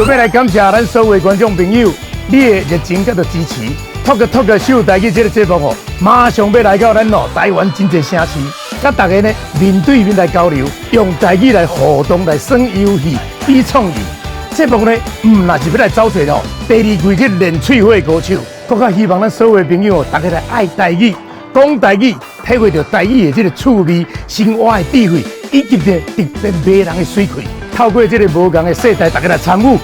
欲來感謝咱所有的觀眾朋友，你的熱情佮支持。Talk Talk 秀台語這个節目哦，馬上欲來到咱哦台灣真濟城市，佮大家呢面對面來交流，用台語來互動來耍遊戲、比創意。節目呢，毋但是欲來走揣哦，第二季去練喙火的高手，閣較希望咱所有的朋友哦，大家來愛台語、講台語，體會著台語的這个趣味、生活的智慧，以及這特別迷人的媠氣。透過這个無仝的世代，大家來參與，予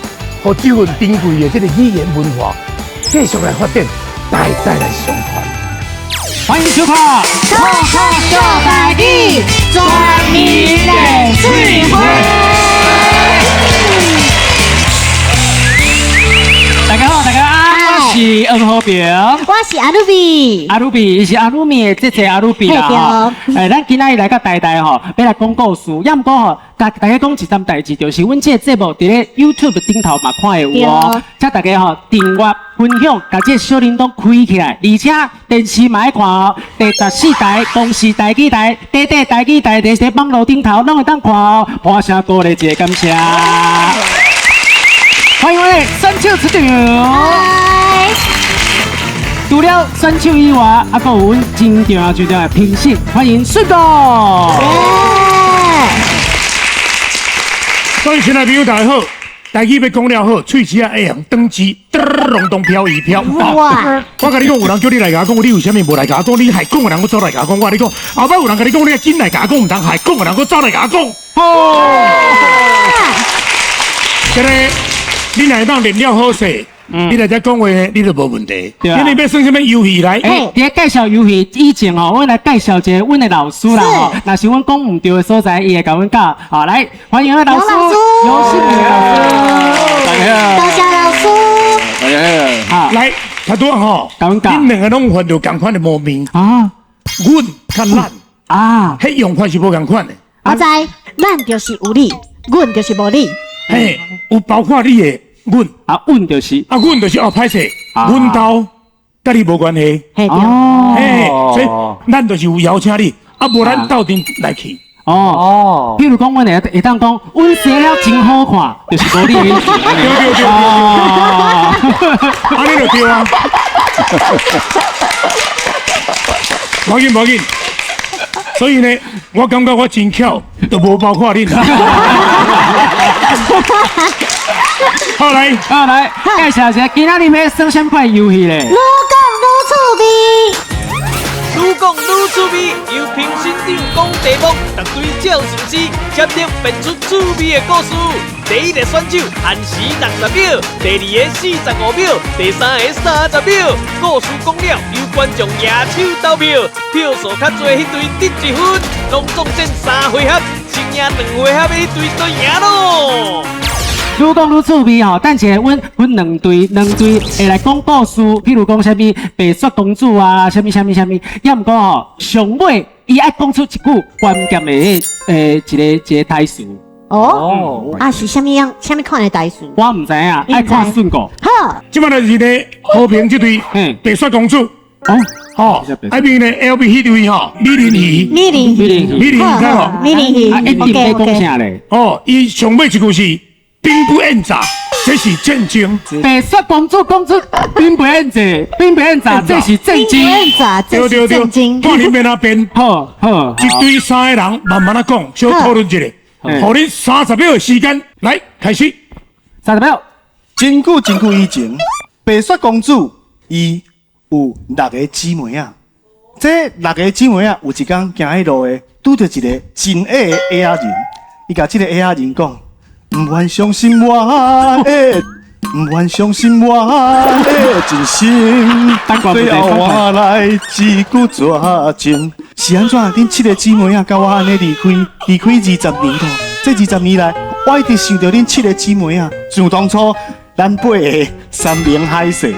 這份珍貴的這个語言文化繼續來發展，代代來相傳。歡迎收看《 Talk Talk 秀台語全民練喙火》。大家好，大家好，我是黃和平，我是阿魯比，阿魯比，伊是阿魯米的姐姐阿魯比啦吼。哎，咱今仔日來到台大吼，欲來講故事，也毋過吼，共大家講一件代誌，就是阮這个節目佇咧 YouTube 頂頭嘛看會有哦，請大家吼訂閱、分享，共這个小鈴鐺開起來，而且電視嘛愛看哦，第14台公視台語台、短短台語台，佇咧網路頂頭攏會當看哦。破聲鼓勵一下，感謝。歡迎我的選手出場。除了選手以外，啊，閣有阮真重要、真重要的評審，歡迎順哥。各位親愛朋友，大家好！台語欲講了好，喙齒仔會用斷字，隆咚飄移飄。哇！我共你講，有人叫你來共我講，你為啥物無來共我講？你害講的人，閣走來共我講。我共你講，後擺有人共你講，你緊來共我講，毋通害講的人閣走來共我講。哦，這个你若會當練了好勢，你來遮講話呢，你就無問題。對啊。今日欲耍啥物遊戲來？欸，佇咧介紹遊戲以前吼，阮來介紹一个阮的老師啦吼。若是阮講毋對的所在，伊會共阮教。好，來歡迎阮老師，游新明老師。大家好，多謝老師。大家好。好，來，頭拄仔吼，共阮教。恁兩个攏犯著仝款的毛病。啊，阮佮咱啊，彼用法是無仝款的。我知，咱就是有你，阮就是無你。嘿，有包括你的阮。啊，阮就是。啊，阮就是哦，歹勢，阮兜佮你無關係。嘿對。嘿，所以咱就是有邀請你，啊，無咱鬥陣來去。哦哦，譬如講，阮會當講，阮生了真好看，就是無你的意思。對對對對，按呢就對啊。無緊無緊，所以呢，我感覺我真巧，都無包括恁。好來，好來，介紹一下，今仔日欲耍啥款遊戲咧？愈講愈趣味。愈講愈趣味，由評審長講題目，逐隊照順序，接著變出趣味的故事。第一个選手限時60秒，第二个45秒，第三个30秒。故事講了，由觀眾舉手投票，票數較濟彼隊得一分。攏總戰三回合，先贏兩回合的彼隊就贏囉。愈講愈趣味吼，等一下阮分兩隊，兩隊會來講故事，譬如講啥物白雪公主啊，啥物啥物啥物，也毋過吼，上尾伊愛講出一句關鍵的一个一个台詞。哦，啊是啥物樣？啥物款的台詞？我毋知影，愛看順哥。好，這擺就是咧和平這隊白雪公主。哦，吼，啊邊咧 L B 彼隊吼，美人魚。美人魚，美人魚，知無？美人魚。啊，一定欲講啥咧？哦，伊上尾一句是兵不厭詐，這是戰爭。白雪公主講出兵不厭詐，兵不厭詐，這是戰爭。兵不厭詐，這是戰爭。看恁欲按怎變。好，好，一隊三个人慢慢仔講，小討論一下，予恁三十秒的時間來開始。30秒。真久真久以前，白雪公主伊有六个姊妹仔。這六个姊妹仔有一工行彼路的，拄著一个真矮的矮仔人，伊共這个矮仔人講：毋願相信我的，毋願相信我的真心，最後換來一句絕情。是按怎？恁七个姊妹仔共我按呢離開，離開20年咯。這20年來，我一直想著恁七个姊妹仔，想當初咱八个山盟海誓。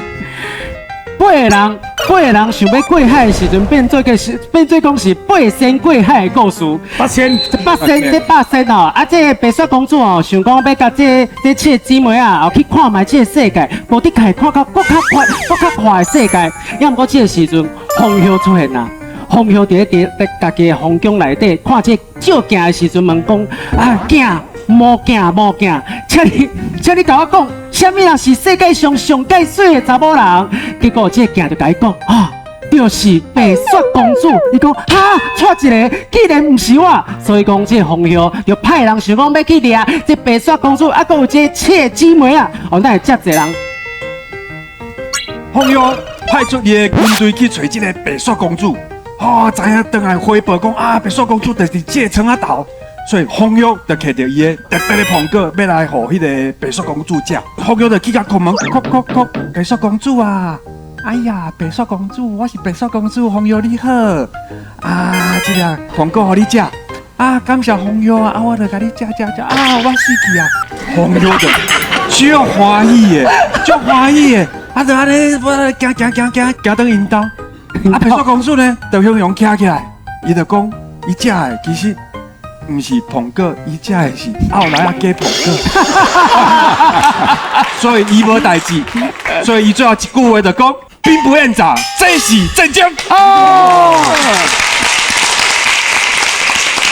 八个人，八個人想欲過海的時陣，變做個是變做講是八仙過海的故事。八仙，八仙，這八仙哦，啊，這个白雪公主哦，想講欲共這這七个姊妹仔哦去看覓這个世界，無的確看較閣較快、閣較快的世界。也毋過這个時陣，皇后出現啊，皇后佇咧佇咧家己的皇宮內底看這个照鏡的時陣，問講啊，鏡，魔鏡，魔鏡，請你，請你共我講，啥物人是世界上上蓋媠的查某人？結果這個鏡就共伊講啊，就是白雪公主。伊講哈，錯一个，既然毋是我，所以講這個紅后就派人想講欲去掠這白雪公主，啊，閣有這個七个姊妹啊，哦，哪會遮濟人？紅后派出伊的軍隊去揣這个白雪公主，哦，知影轉來回報講啊，白雪公主就是佇這个床仔頭，所以紅后就提著伊的特別的蘋果，欲來予彼个白雪公主食。紅后就去共叩門，叩叩叩，白雪公主啊，哎呀，白雪公主，我是白雪公主，紅后你好，啊，這个蘋果予你食，啊，感謝紅后啊，啊，我就共你食食食，啊，我死去啊，紅后就足歡喜的，足歡喜的。啊，就按呢，我行行行行行轉𪜶兜，啊，白雪公主呢，就雄雄徛起來，伊就講，伊食的其實毋是蘋果，伊食的是後來仔假蘋果，所以伊無代誌，所以伊最後一句話就講，兵不厭詐，這是戰爭。哦，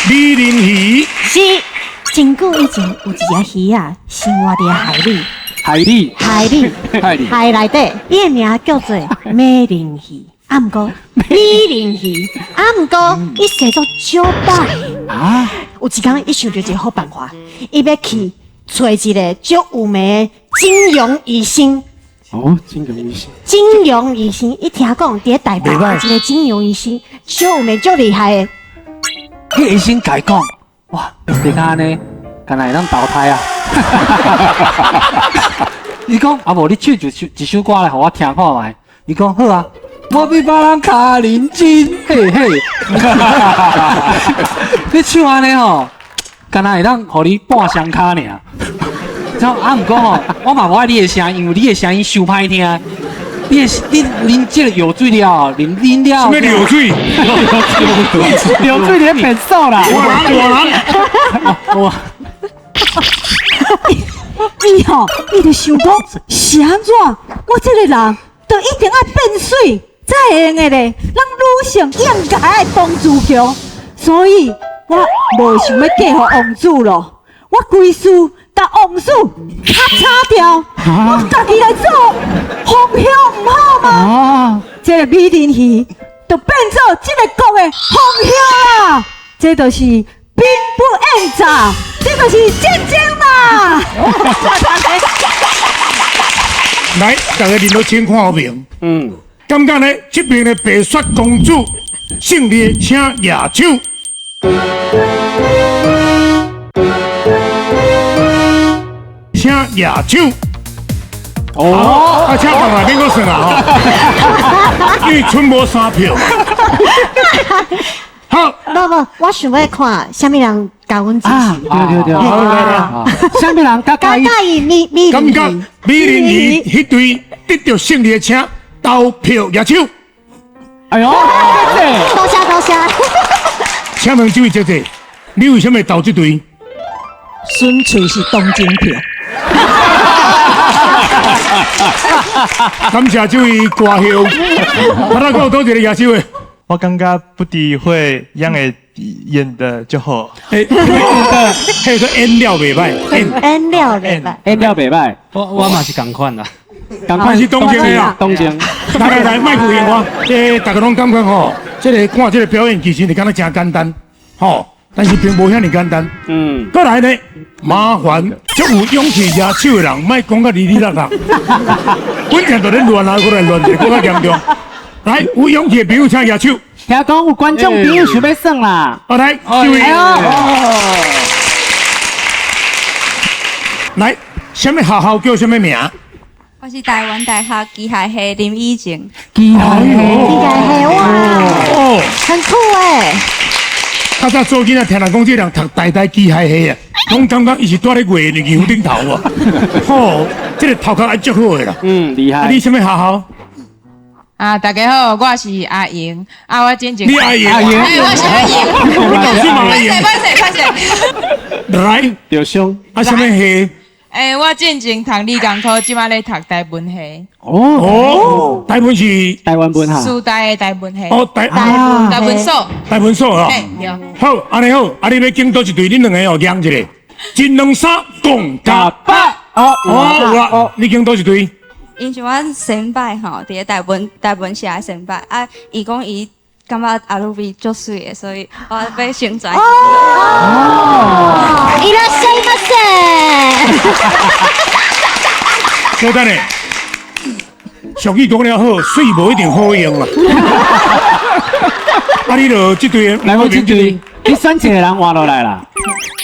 美人魚是真久以前有一隻魚仔，生活佇海裡。海裡，海裡，海內底，伊的名叫做美人魚。啊，毋過美人魚，啊，毋過伊生做少擺。啊！有一工，伊想著一个好辦法，伊欲去揣一个足有名的整容醫生。哦，整容醫生。整容醫生，伊聽講佇咧台北有一个整容醫生，足有名、足厲害的。彼个醫生共伊講，哇，你看按呢，敢若會當投胎啊！伊講啊無，你唱一首歌來予我聽看覓。伊講好啊，我比別人較認真，嘿嘿。你唱按呢吼，敢若會當予你半雙跤爾。啊，毋過吼，我嘛無愛你的聲音，因為你的聲音傷歹聽。你的你啉這個藥水了後，啉啉了。啥物藥水？藥水咧變瘦啦。我我。伊吼，伊就想講是按怎？我這个人就一定愛變媠，才會用的咧。咱女性應該愛當自強，所以我無想欲嫁予王子咯。我規事共王子咔嚓掉，我家己來做紅后毋好嗎？這个美人魚就變做這个國的紅后啦。這就是兵不厭詐，這就是戰爭嘛！來，大家面都請看好明。嗯，感覺呢，這邊的白雪公主勝利，請舉手。請舉手。哦，啊，請放內面閣算啊吼，因為賰無三票。好，無無，我想欲看啥物人共阮支持。對對對，好來來，啥物人較佮意美美人魚？感覺美人魚彼隊得著勝利的，請投票舉手。哎喲，多謝多謝。請問這位姐姐，你為啥物投這隊？純粹是同情票。感謝這位歌后，啊，咱閣有佗一个舉手的。我感覺不敵會演的演得就好。欸，彼个演了袂歹，演了袂歹，演了袂歹。我嘛是仝款啦，仝款是同情的啦，同情。來來來，莫客氣我，這大家攏感覺吼，這个看這个表演其實是敢若真簡單，吼，但是並無遐爾簡單。嗯。閣來呢，麻煩足有勇氣舉手的人，莫講甲哩哩啦啦。本來就咧亂啊，閣來亂一个閣較嚴重。來，有勇氣的朋友請舉手。聽講有觀眾朋友想欲耍啦。好來，這位。來，啥物學校叫啥物名？我是台灣大學機械系林以靜。機械系，機械系哇，哦，很酷欸。較早做囡仔聽人講，這人讀台大機械系啊，攏感覺伊是蹛咧月亮頂頭啊。吼，這个頭殼愛足好的啦。嗯，厲害。啊，你啥物學校？啊，大家好，我是阿瑩，啊，我真前你阿瑩，阿瑩，我是阿瑩，我老師嘛阿瑩，歹勢歹勢歹勢。來，著傷。啊，啥物系？欸，我進前讀理工科，這擺咧讀台文系。哦，台文是台灣文哈。師大的台文系。哦，台台文所。台文所哦。嘿，對。好，按呢好，啊，你欲揀佗一隊，恁兩个哦，贏一个，一兩三，共加八。哦，哦，有啊，你揀佗一隊？因是阮先輩吼，佇咧大本社的先輩啊，伊講伊感覺阿魯比足媠的，所以我欲宣傳。哦，いらっしゃいませ。小等下，俗語講了好，媠無一定好用啦。啊，你就這隊，來我這隊，你選一個人換落來啦。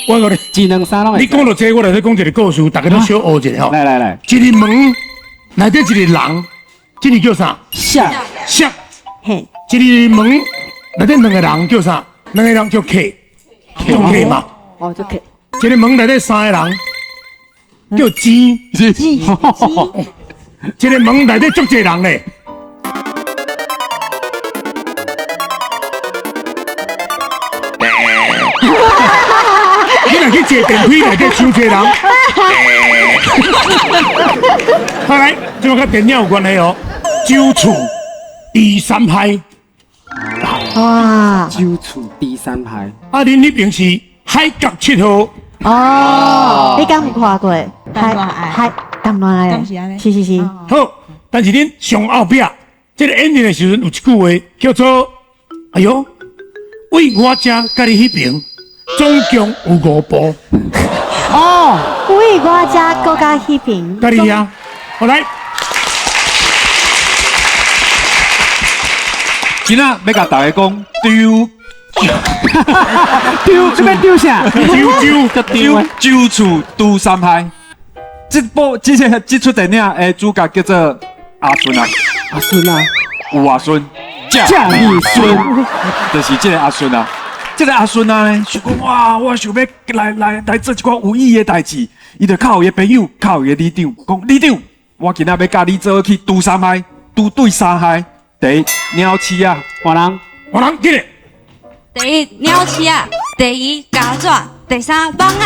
我講你，一兩三攏會。你講到這個，我來講一個故事，大家攏小學一下吼。來來來，一個門內底一個人，這個叫啥？爍。爍。嘿。一個門內底兩個人叫啥？兩個人叫客，叫客嘛。哦，叫客。一個門內底三個人叫錢。一個門內底足濟人咧。你若去坐電梯內底傷濟人。好來，這個佮電影有關係哦。周處除三害。哇！周處除三害。啊，恁彼邊是海角七號。哦，你敢有看過？海談戀愛，是是是。好，但是恁上後壁，這個演員的時陣有一句話叫做：哎喲，為我這佮你彼邊，總共有五步。哦，為我這閣佮彼邊。佮你遐，好來。今仔欲共大家講丟丟，這欲丟啥？丟丟周處除三害。這部這個這齣電影的主角叫做阿順啊，阿順啊，有阿順，這麼順，就是這個阿順啊。這個阿順啊呢，想講哇，我想欲來做一寡有意義的代誌，伊就敲伊的朋友，敲伊的里長，講里長，我今仔欲佮你做伙去除三害，除對三害。第一，鳥鼠仔，換人，換人，進來。第一，鳥鼠仔；第二，膠紙；第三，網仔。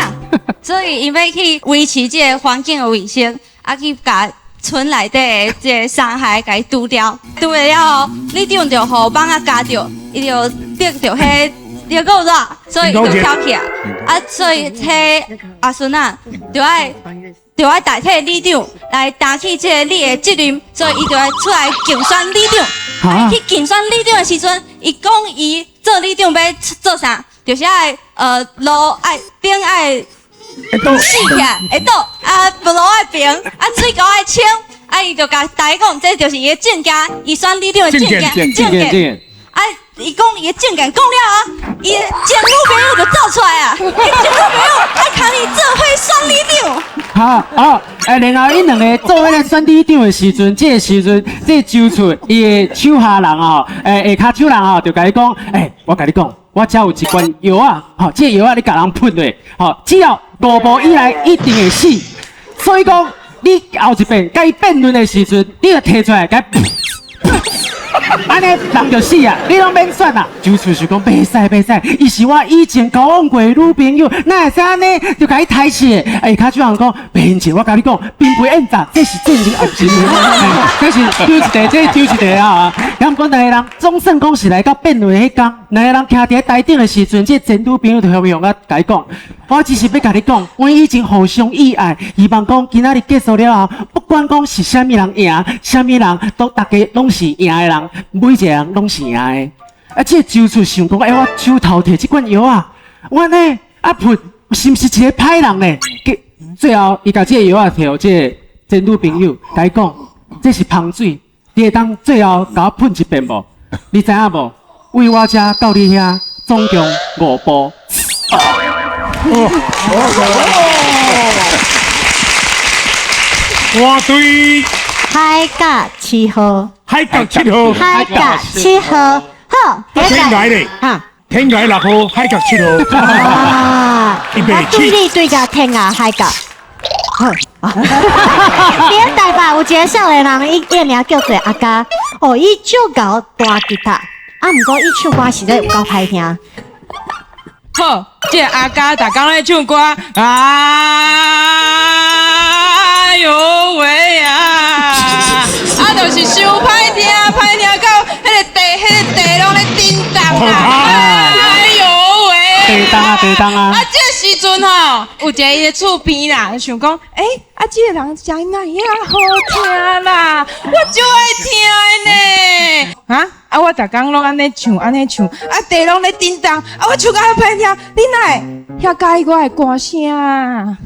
所以，伊欲去維持這個環境的衛生，啊，去共村內底的這個三害共伊除掉。除了了後，里長就予網仔咬著，伊就得著彼尿夠熱，所以伊就跳起來。啊，所以彼阿孫仔就愛代替里長來擔起這個你的責任，所以伊就愛出來競選里長。去競選里長的時陣，伊講伊做里長欲做啥？就是愛路愛頂愛四起來會倒，啊路愛平，啊水溝愛清，啊伊就共大家講，這就是伊的政見，伊選里長的政見，政見。啊，伊講伊的政見講了啊，伊的前女朋友就走出來啊，伊前女朋友愛共伊做伙選里長。好哦，然後𪜶兩个做彼个選里長的時陣，這个時陣，這個周處伊的手下人哦，下跤手人哦，就共伊講，我共你講，我遮有一罐藥仔，吼，這个藥仔你共人噴落，吼，只要五步以內一定會死。所以講，你後一遍共伊辯論的時陣，你就提出來共伊。按呢人就死啊！你攏免選啦。周處就講袂使袂使，伊是我以前交往過的女朋友，哪會使按呢？就共伊刣死的。哎，跤手人講免錢，我共你講，兵不厭詐，這是正經啊，不是？這是丟一塊，這是丟一塊啊！咁講兩個人總算講是來到辯論彼工，兩個人徛佇咧台頂的時陣，這前女朋友就向用啊，共伊講，我只是欲共你講，阮以前互相意愛，希望講今仔日結束了後，不管講是啥物人贏，啥物人都大家攏是贏的人。每一個人攏是贏的，啊！這個周處想講，欸，我手頭提這罐藥啊，我呢啊噴，是毋是一個歹人呢？最後，伊共這个藥仔提予這个前女朋友，共伊講，這是芳水，你會當最後共我噴一遍無？你知影無？為我遮到你遐，總共五步。我對海角七號，海角七號，海角七號，好。天涯咧，天涯六號，海角七號。啊，我對你對個天涯海角。好。佇咧台北有一个少年人，伊伊名叫做阿嘉，哦，伊足𠢕彈吉他，啊，毋過伊唱歌實在有夠歹聽。好，這个阿嘉逐工咧唱歌，哎喲喂啊，啊，就是傷歹聽，歹聽到彼个地，彼个地攏咧震動啊！哎喲喂！地动啊，地动啊！啊，这个时阵吼，有一个伊的厝边啦，想讲，欸，啊，这个人声音哪会遐好听啦，我就爱听的呢。啊，啊，我逐工拢按呢唱，按呢唱，啊，地拢咧震动，啊，我唱甲遐歹听，你哪会遐佮意我的歌声啊？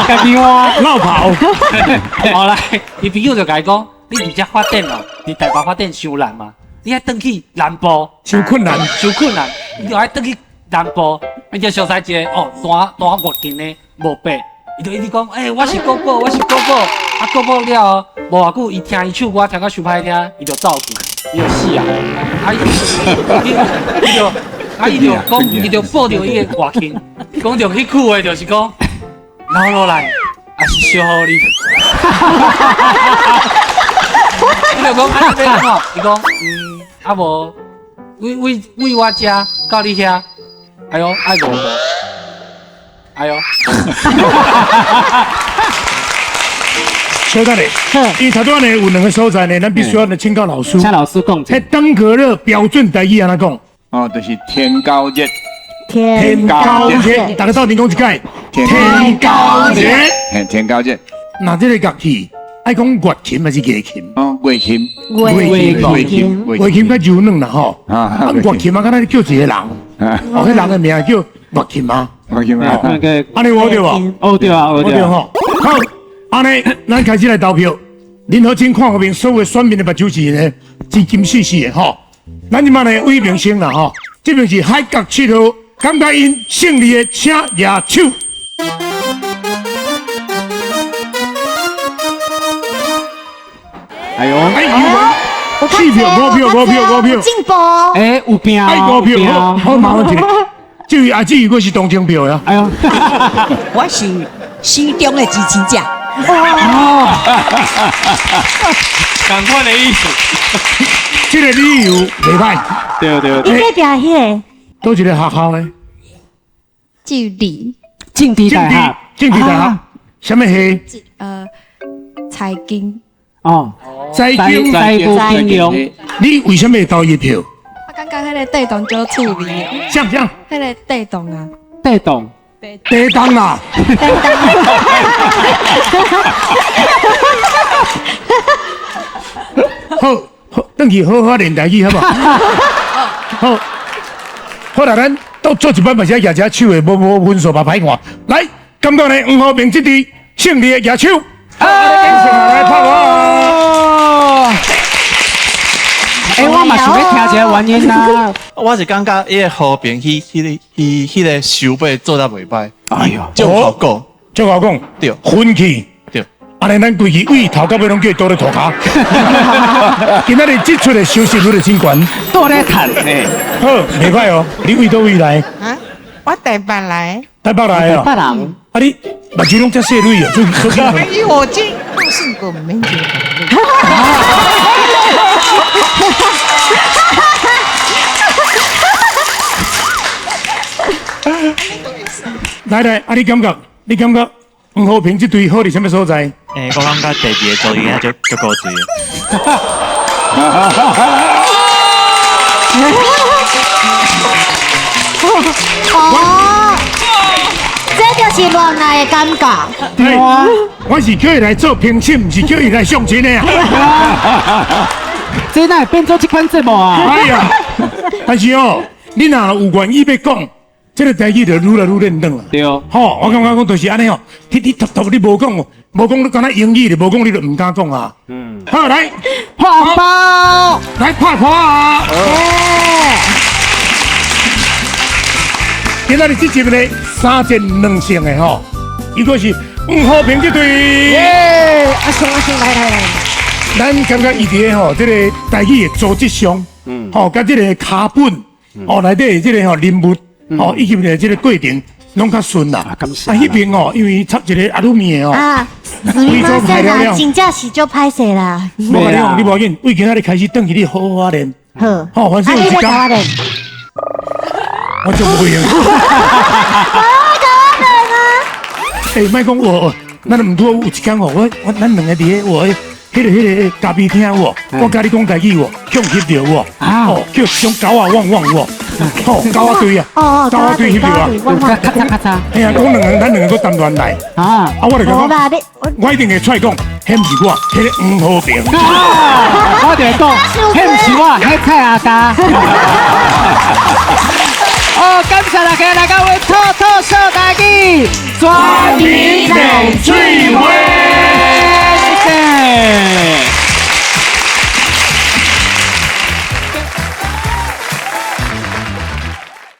家己换落跑。后来，伊朋友就共伊讲，你伫遮发展哦，伫台北发展伤难嘛，你爱转去南部，伤困难，伤困难，你就爱转去南部，你就熟似一个哦，弹弹乐琴的无白，伊就一直讲，欸，我是国宝，我是国宝，啊，国宝了后，无偌久，伊听伊唱歌听到伤歹听，伊就走去，伊就死啊，啊，伊就。啊！伊就讲，伊就报著伊个外亲，讲著彼句话就是讲，留落来也是小予你。伊就讲，啊，你欲按怎？伊讲，啊无，为为我遮到你遐，哎哟，爱无无，哎哟。稍等下，因为头拄仔呢有两个所在呢，咱必须要来请教老师。请老师讲。彼登革热标准台语按怎讲？哦，就是天高热，天高热，大家斗阵讲一摆，天高热，嘿，天高热。那这个乐器爱讲月琴还是月琴？哦，月琴，月琴，月琴较柔软啦吼。啊，月琴啊，敢若叫一个人，哦，彼人的名叫月琴啊。月琴啊，按呢有对无？哦对啊，对吼。好，按呢，咱开始来投票。林和清看后面所有选民的目睭是呢，真金细细的吼。咱这摆呢，伟明星啦吼，这边是海角七号，感觉𪜶胜利的，请举手。哎呦，哎呦，四票、五票、五票、五票，进步。哎，有拼，哎，五票，好，好麻烦一下。至于阿志，我是同情票呀。哎呦，我是心中的支持者。哦，同款的意思。这个理由袂歹。对对对。你隔壁彼个？佗一个学校呢？政治。政治大学。政治大学。啥物系？财经。哦。财经。财务金融。你为啥物会投伊票？我感觉彼个地动足趣味哦。啥啥？彼个地动啊。地动。地动啦。地动。好，好，转去好好练台语，好无？好，好啦，咱到做一摆嘛是爱举只手的，无无分数嘛歹看。来，感觉呢？黄和平这支胜利的举手。来拍我。欸，我嘛想欲听一个原因啊。我是感觉彼个和平，彼彼个伊彼个收尾做得袂歹。哎哟，足好讲，足好讲，对，分气，对。按呢，咱规气位头到尾拢叫伊倒咧涂跤。今仔日这出的收视率就真悬。倒咧趁呢。好，袂歹哦。你位佗位来？啊，我台北来。台北来哦。台北人。啊，你目睭拢遮细蕊哦，做做。哎呦，我这个性格毋免觉得。来来，啊，你感觉？你感觉黄和平这队好伫啥物所在？欸，我感觉第二个组员足足古锥的。哦，这就是恋爱的感觉。对啊，我是叫伊来做评审，毋是叫伊来相亲的啊。这哪会变做这款节目啊？哎呀，但是哦，你若有愿意欲讲，这个台语就愈来愈练转啦。对。吼，我感觉讲就是按呢吼，你你偷偷你无讲哦，无讲你敢若英语咧，无讲你就毋敢讲啊。嗯。好，来拍红包，来拍破啊！今仔日这集呢，三战两胜的吼，伊阁是黄和平这队。耶！阿雄阿雄，来来来。咱感觉伊伫咧吼，这个台语的组织上，吼，佮这个脚本，哦，内底的这个吼人物，吼，以及咧这个过程，拢较顺啦。啊，彼边哦，因为插一个阿鲁米的哦，啊，すみません啦，真正是足歹势啦。我共你讲，你无要紧，为今仔日开始转去，你好好练。好。吼，反正有一工，我就无用。我共我练啊！欸，莫讲我，咱毋拄有一工吼，我我咱两个伫咧我。彼个咖啡廳有無？我佮你講台語有無？去翕著有無？哦，叫種狗仔汪汪有無？哦，狗仔隊啊，狗仔隊翕著啊，咔嚓咔嚓。嘿啊，講兩個，咱兩個閣談戀愛。啊，啊，我就講，無啦，你我一定會出來講，彼毋是我，彼个黃和平。我就會講，彼毋是我，彼蔡阿嘎。哦，感謝大家來到阮透透說台語，全民練水。